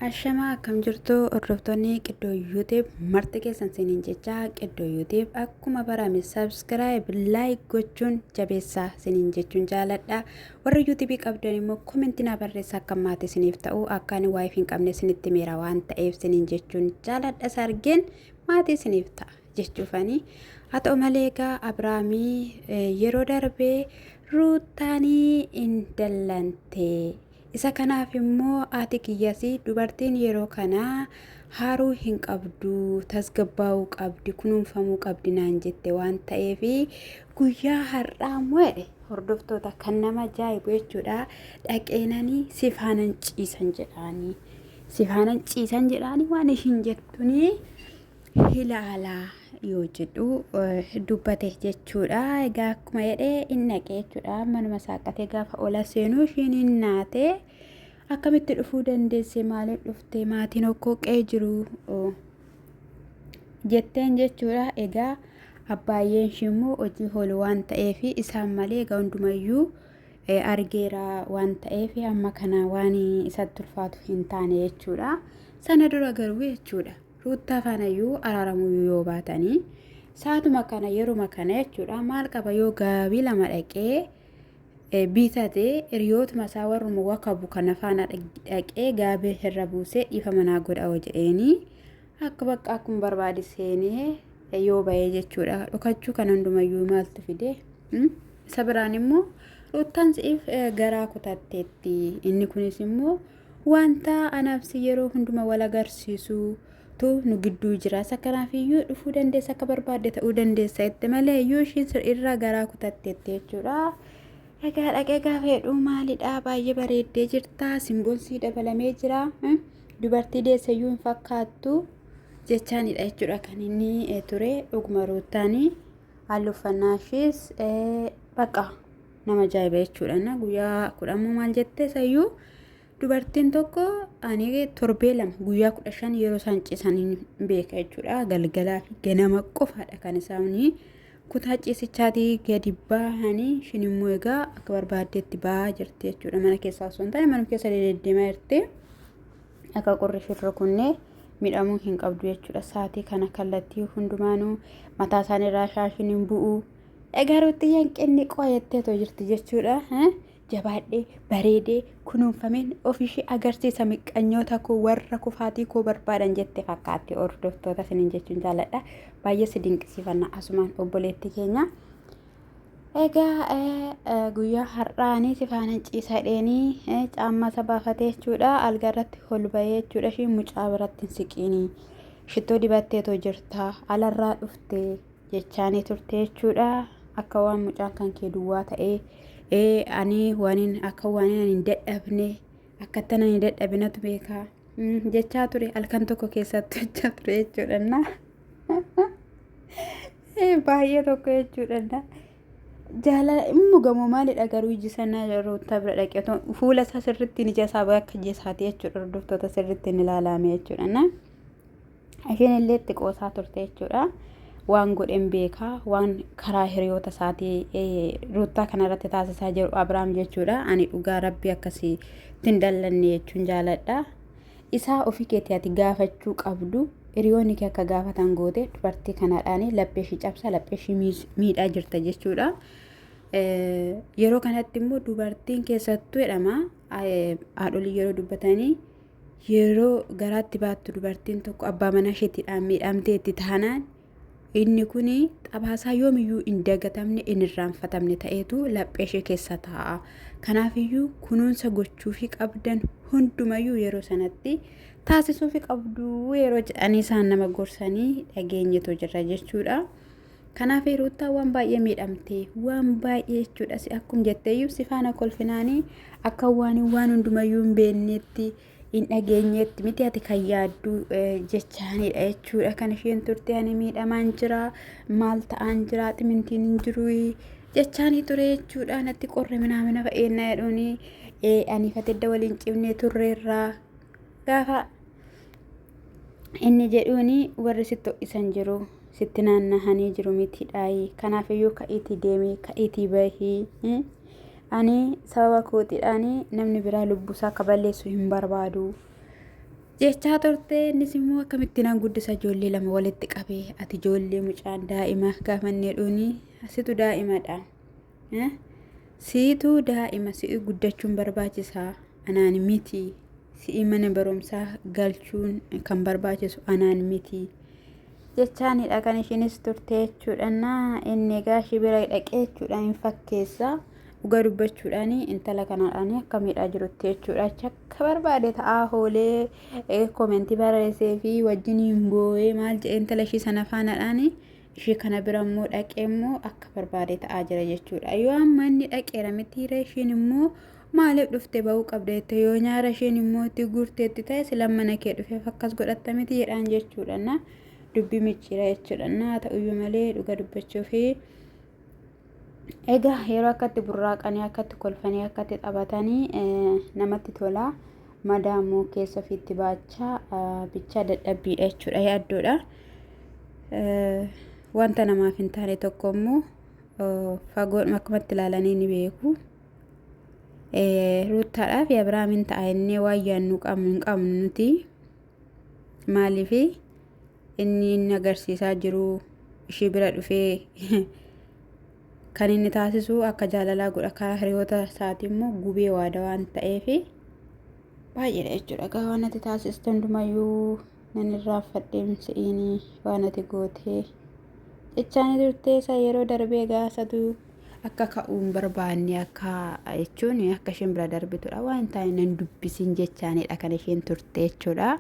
Ashamaa akkam jirtu hordoftoonni Qiddoo YouTube marti keessan siniin jecha Qiddoo YouTube akkuma barame subscribe like gochuun jabeessaa siniin jechuun jaaladha. Warra YouTube qabdan immoo komentii naa barreessaa akka maatii siniif ta'u akka ani waayif hin qabne sinitti meera waan ta'eef siniin jechuun jaaladha sargeen maatii siniif ta'a jechuufani. Haa ta'u malee egaa Abiraamii yeroo darbee Ruuttaanii hin dallante. Isa kanaaf immoo haati kiyyas dubartiin yeroo kana haaruu hin qabdu, tasgabbaa'uu qabdi, kunuunfamuu qabdi naan jette waan ta'eef guyyaa har'aa immoo jedhe hordoftoota kan nama ajaa'ibu jechuudha dhaqeenanii si faanan ciisan jedhaanii si faanan ciisan jedhaanii waan ishiin jettunii ilaalaa yoo jedhu dubbate jechuudha. Egaa akkuma jedhee hin dhaqe jechuudha. Manuma saaqatee gaafa ola seenuu ishiin hin naate. Akkamitti dhufuu dandeesse maaliif dhufte maatiin okkoo qe'ee jiru jetteen jechuudha. Egaa abbaayyeen ishii immoo hojii hoolu waan ta'eef isaan malee egaa hundumayyuu argeera waan ta'eef amma kana waan isatti ulfaatu hin taane jechuudha. Sana dura garuu jechuudha. Ruuttaa faanayyuu araaramuyyuu yoo baatanii saatuma kana yeruma kana jechuudha maal qaba yoo gaabii lama dhaqee bitate hiriyootuma isaa warruma wakabu kana faana dhaqee gaabii irra buusee dhiifa manaa godha hoo jedheenii akka bakka akkuma barbaade seenee yoo bahee jechuudha dhokachuu kana hundumayyuu maaltu fide isa biraan immoo ruuttaan si'iif garaa kutatteetti inni kunis immoo Wanta anaaf si yeroo hunduma wal agarsiisu tu nu gidduu jira. Isa kanaaf iyyuu dhufuu dandeessa akka barbaadde ta'uu dandeessa jette malee iyyuu ishiin irraa garaa kutatteetti jechuudha. Egaa dhaqee gaafa jedhu maalidha baay'ee bareeddee jirta simboon sii dabalamee jira dubartii deesse iyyuu hin fakkaattu jechaanidha jechuudha kan inni ture dhuguma ruuttaanii haalli uffannaa ishiis bakka nama ajaa'iba jechuudha. Guyyaa kudhanmoo maal jette isayyuu dubartiin tokko ani torbee 2 guyyaa 15 yeroo isaan ciisan hin beeka jechuudha. Galgalaa fi ganama qofaadha kan isaan kutaa ciisichaatii gadi bahanii ishiin immoo egaa akka barbaaddeetti bahaa jirti jechuudha. Mana keessaa osoo hin taane manuma keessa deddeemaa jirti. Akka qorri ishiin rukunnee miidhamuu hin qabdu jechuudha. Saatii kana kallattii hundumaanuu mataa isaaniirraa shaashiin hin bu'u. Egaa Ruuttiyyeen qinni qoyatteetoo jirti jechuudha. Jabaadhee bareedee kunuunfameen ofishee agarsiisa miqqanyoota koo warra kufaatii koo barbaadan jette fakkaatti hordoftoota isiniin jechuun jaalladha. Baay'ee si dinqisiifanna asumaan obboleettii keenya. Egaa guyyaa har'aanii si faana ciisa dheenii caammaa isa baafatee jechuudha algaa irratti ol bahee jechuudha ishii mucaa biratti hin siqiinii shittoo dibatteetoo jirta alarraa dhuftee jechaanii turte jechuudha. Akka waan mucaan kan kee duwwaa ta'ee ee ani waanin akka waanin ani hin dadhabne akka ittan ani dadhabinatu beekaa jechaa ture halkan tokko keessatti jechaa ture jechuudha. Baay'ee tokko jechuudha. Jaalala immoo gamoo maalidha garuu iji sana ruuttaa bira dhaqee otoo fuula isaa sirriitti ija isaa bakka ija isaati jechuudha hordoftoota sirriitti hin ilaalame jechuudha. Isheen illee itti qoosaa turte jechuudha. Waan godhen beekaa waan karaa hiriyoota isaatii ruuttaa kanarratti taasisaa jiru Abiraam jechuudha. Ani dhugaa rabbii akkasii ittiin dallanne jechuun jaaladha. Isaa ofii keetii ati gaafachuu qabdu hiriyoonni kee akka gaafatan goote dubartii kanaadhaan laphee ishii cabsaa laphee ishii miidhaa jirta jechuudha. Yeroo kanatti immoo dubartiin keessattuu jedhama haadholii yeroo dubbatanii Yeroo garaatti baattu dubartiin tokko abbaa manaa isheetiidhaan miidhamteetti taanaan inni kun xabaasaa yoomiyyuu hin dagatamne hin irraanfatamne ta'eetu laphee ishee keessa taa'a. Kanaafiyyuu kunuunsa gochuufii qabdan hundumayyuu yeroo sanatti taasisuufii qabdu yeroo jedhanii isaan nama gorsanii dhageenyetu jira jechuudha. Kanaaf Ruuttaa waan baay'ee miidhamte waan baay'ee jechuudha si akkum jetteeyyuu si faana kolfinaanii akka waan waan hundumayyuu hin beeknetti hin dhageenyetti miti ati kan yaaddu jechaanidha jechuudha kan isheen turte ani miidhamaan jira maal ta'aan jira ximintiin hin jiru jechaanii ture jechuudha natti qorre minaamina fa'eennaa jedhuuni ani fatedda waliin cimnee turreerraa gaafa inni jedhuuni warri sitti ho'isan jiru sitti naannahanii jiru miti dhaayi kanaafiyyuu ka'iitii deemii ka'iitii bahii ani sababa kootiidhaan namni biraa lubbuusaa akka balleessu hin barbaadu. Jechaa turte innis immoo akkamitti nan guddisa ijoollee lama walitti qabee ati ijoollee mucaan daa'ima gaafannee dhuuni situ daa'imadha. Siitu daa'ima si'i guddachuun barbaachisaa anaan miti si'i mana barumsaa galchuun kan barbaachisu anaan miti. Jechaanidha kan ishiinis turte jechuudha. Inni egaa ishii bira dhaqee jechuudha hin fakkeessa. Dhugaa dubbachuudhaan intala kanaadhaan akka miidhaa jirutti jechuudha. Achi akka barbaade ta'aa hoolee koomentii barreessee fi wajjin hin boo'ee maal jedhee intala ishii sana faanaadhaan ishii kana bira immoo dhaqee immoo akka barbaade ta'aa jira jechuudha. Yoo amma inni dhaqeera mitiira ishiin immoo maaliif dhufte ba'uu qabda jette yoo nyaara isheen immoo itti guurteetti ta'e sila mana kee dhufeef akkas godhatta miti jedhaan jechuudha. Na dubbii micciira jechuudha. Na ta'uyyuu malee dhuga dubbachuu fi Egaa yeroo akkatti burraaqanii akkatti kolfanii akkatti taphatanii namatti tola. Madaa immoo keessa ofiitti baachaa bichaa dadhabbiidha jechuudha yaaddoodha. Wanta namaaf hin taane tokko immoo fagoodhuma akkumatti ilaalanii ni beeku. Ruuttaadhaaf Abiraamin ta'a innee waan yaadnu qabnu hin qabnu nuti. Maaliif inni inni agarsiisaa jiru ishii bira dhufee kan inni taasisu akka jaalalaa godha karaa hiriyoota isaatii immoo gubee waada waan ta'eef baay'eedha jechuudha. Egaa waan ati taasiste hundumayyuu nan irraanfadhee se'iinii waan ati gootee jechaanii turtee isa yeroo darbee gaasatu akka ka'uu hin barbaanne akka jechuun akka isheen bira darbitudha waan hin taane nan dubbisiin jechaanidha kan isheen turte jechuudha.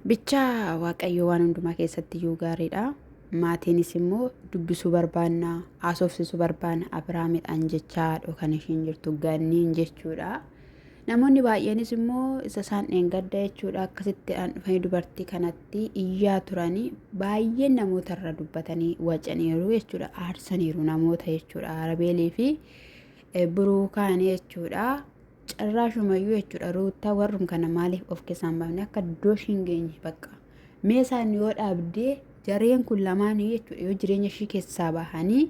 Bichaa Waaqayyo waan hundumaa keessatti iyyuu gaariidha. Maatiinis immoo dubbisuu barbaanna, haasofsiisuu barbaanna Abiraamidhaan jechaadha kan isheen jirtu ganniin jechuudha. Namoonni baay'eenis immoo isa isaan dheengadda jechuudha akkasitti dhufanii dubartii kanatti iyyaa turanii baay'een namoota irra dubbatanii wacaniiru jechuudha aarsaniiru namoota jechuudha Arabeelii fi Buruukaan jechuudha. Carraashumayyuu jechuudha ruuttaa warrum kana maaliif of keessaa hin baafne akka iddoo ishii hin geenye bakka mee isaan yoo dhaabdee jareen kun lamaanii jechuudha yoo jireenya ishii keessaa bahanii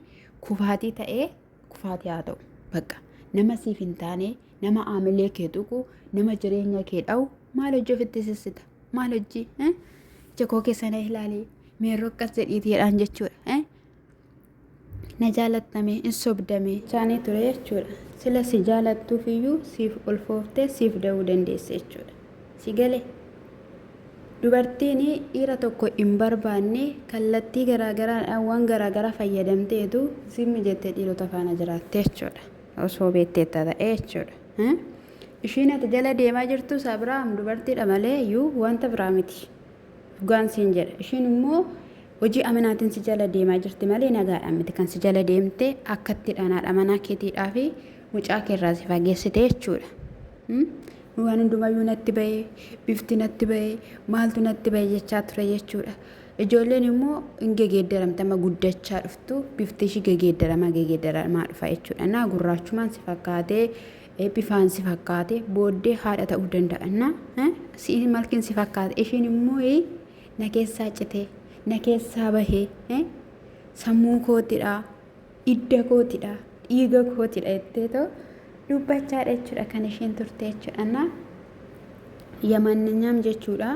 kufaatii ta'ee kufaatii haa ta'u bakka nama siif hin taane nama aamilee kee tuqu nama jireenya kee dha'u maal hojii ofitti sissita maal hojii ija koo keessa na ilaalee meerroo akkas jedhiiti jedhaan jechuudha. Na jaalattame hin sobdame chaanii ture jechuudha. Sila si jaalattuuf iyyuu siif ulfooftee siif da'uu dandeesse jechuudha. Si galee? Dubartiin dhiira tokko hin barbaanne kallattii garaagaraadhaan waan garaagaraa fayyadamteetu zimmi jettee dhiirota faana jiraatte jechuudha. Osoo beekteetta ta'e jechuudha. Ishiin ati jala deemaa jirtus Abiraam dubartiidha malee iyyuu wanta biraa miti. Dhugaan siin jedha. Ishiin immoo hojii amanaatiin si jala deemaa jirti malee nagaadhaan miti kan si jala deemte akkatti haadha manaa keetiidhaa fi mucaa keerraa si fageessite jechuudha. Waan hundumayyuu natti ba'ee, bifti natti ba'ee, maaltu natti ba'e jechaa ture jechuudha. Ijoolleen immoo hin gegeeddaramte amma guddachaa dhuftu bifti ishii gegeeddaramaa gegeeddaramaa dhufa jechuudha. Naa gurraachumaan si fakkaatee bifaan si fakkaate booddee haadha ta'uu danda'a. Na si'i malkiin si fakkaate ishiin immoo na keessaa citee na keessaa bahee sammuu kootidha idda kootidha dhiiga kootidha jettee too dubbachaadha jechuudha kan isheen turte jechuudha. Na yamanninyaam jechuudha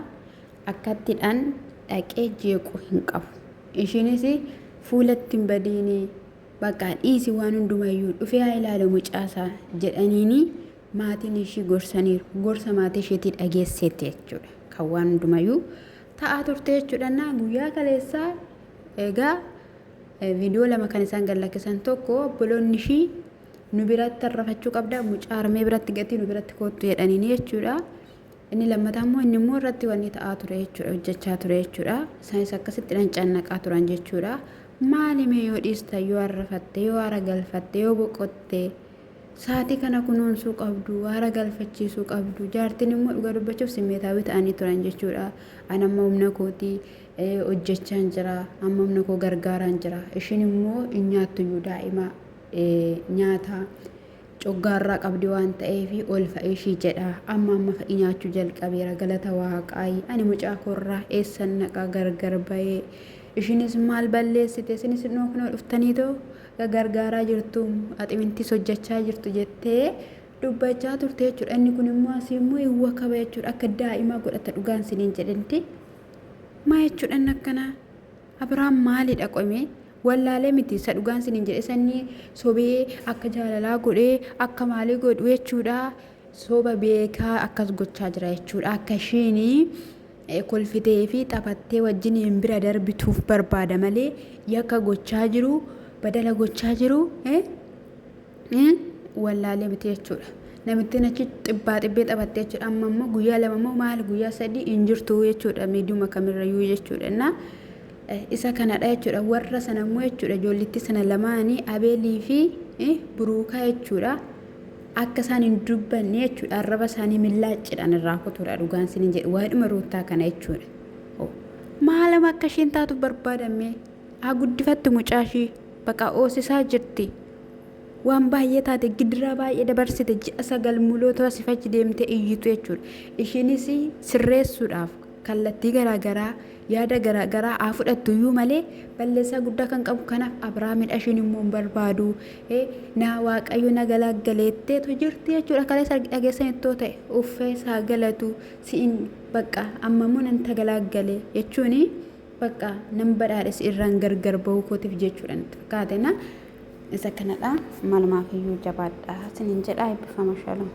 akkattidhaan dhaqee jeequu hin qabu. Ishiinis fuulatti hin badiinii Baqaa dhiisi waan hundumayyuu dhufee haa ilaalu mucaasaa jedhaniini maatiin ishii gorsaniiru. Gorsa maatii isheetii dhageesseetti jechuudha. Kan waan hundumayyuu ta'aa turte jechuudha. Naa guyyaa kaleessaa egaa viidiyoo lama kan isaan gad lakkisan tokko obboloonni ishii nu biratti arrafachuu qabda mucaa harmee biratti gatii nu biratti koottu jedhaniini jechuudha. Inni lammataa immoo inni immoo irratti wanni ta'aa ture jechuudha hojjechaa ture jechuudha. Isaanis akkasitti dhancannaqaa turan jechuudha. Maali mee yoo dhiistan yoo arrafatte yoo aara galfatte yoo boqotte saatii kana kunuunsuu qabdu aara galfachiisuu qabdu jaartiin immoo dhuga dubbachuuf simmeetaawii ta'anii turan jechuudha. An amma humna kootii hojjechaan jira amma humna koo gargaaraan jira ishiin immoo hin nyaattuyyuu daa'ima nyaata coggaarraa qabdi waan ta'eef ol fa'ii ishii jedha amma amma fa'ii nyaachuu jalqabeera galata waaqaayi ani mucaa koorraa eessan naqa gargar ba'ee ishinis maal balleessite isinis kunoo dhuftaniitoo gargaaraa jirtu aximintiis hojjechaa jirtu jettee Dubbachaa turte jechuudha. Inni kun immoo asii immoo hin wakaba jechuudha. Akka daa'imaa godhata dhugaan siniin jedhenti. Maa jechuudha inni akkanaa? Abiraam maalidha qomee? Wallaalee miti isa dhugaan siniin jedhe sanni sobee akka jaalalaa godhee akka maalii godhu jechuudha. Soba beekaa akkas gochaa jira jechuudha. Akka ishiin kolfitee fi taphattee wajjin hin bira darbituuf barbaada malee yakka gochaa jiru badala gochaa jiru wallaalee miti jechuudha. Namittiin achi xibbaa xibbee taphattee jechuudha. Amma immoo guyyaa 2 immoo maal guyyaa 3 hin jirtu jechuudha. Miidiyuma kamirrayyuu jechuudha. Innaa isa kanadha jechuudha. Warra sana immoo jechuudha ijoollittii sana lamaanii Abeelii fi Buruukaa jechuudha. Akka isaan hin dubbanne jechuudha. Arraba isaanii millaacidhaan irraa kutuudha dhugaan sinin jedhu. Waa'ee Ruuttaa kana jechuudha. Maalama akka isheen taatu barbaadame haa guddifattu mucaa ishii baqa oosisaa jirti. Waan baay'ee taate gidiraa baay'ee dabarsite ji'a 9 muluu otoo asif achi deemtee iyyitu jechuudha. Ishiinis sirreessuudhaaf kallattii garaagaraa yaada garaagaraa haa fudhattu iyyuu malee balleessaa guddaa kan qabu kanaaf Abiraamidha. Ishiin immoo hin barbaadu. Na Waaqayyo na galaaggaleetteetu jirti jechuudha. Kaleessa dhageessan ittoo ta'e uffee isaa galatu si'in bakka amma immoo nan tagalaaggale jechuuni bakka nan badhaadhe si irraan gargar bahuu kootiif jechuudha natti fakkaate na. Isa kanadha. Malumaaf iyyuu jabaadha. Isiniin jedha eebbifama shalom.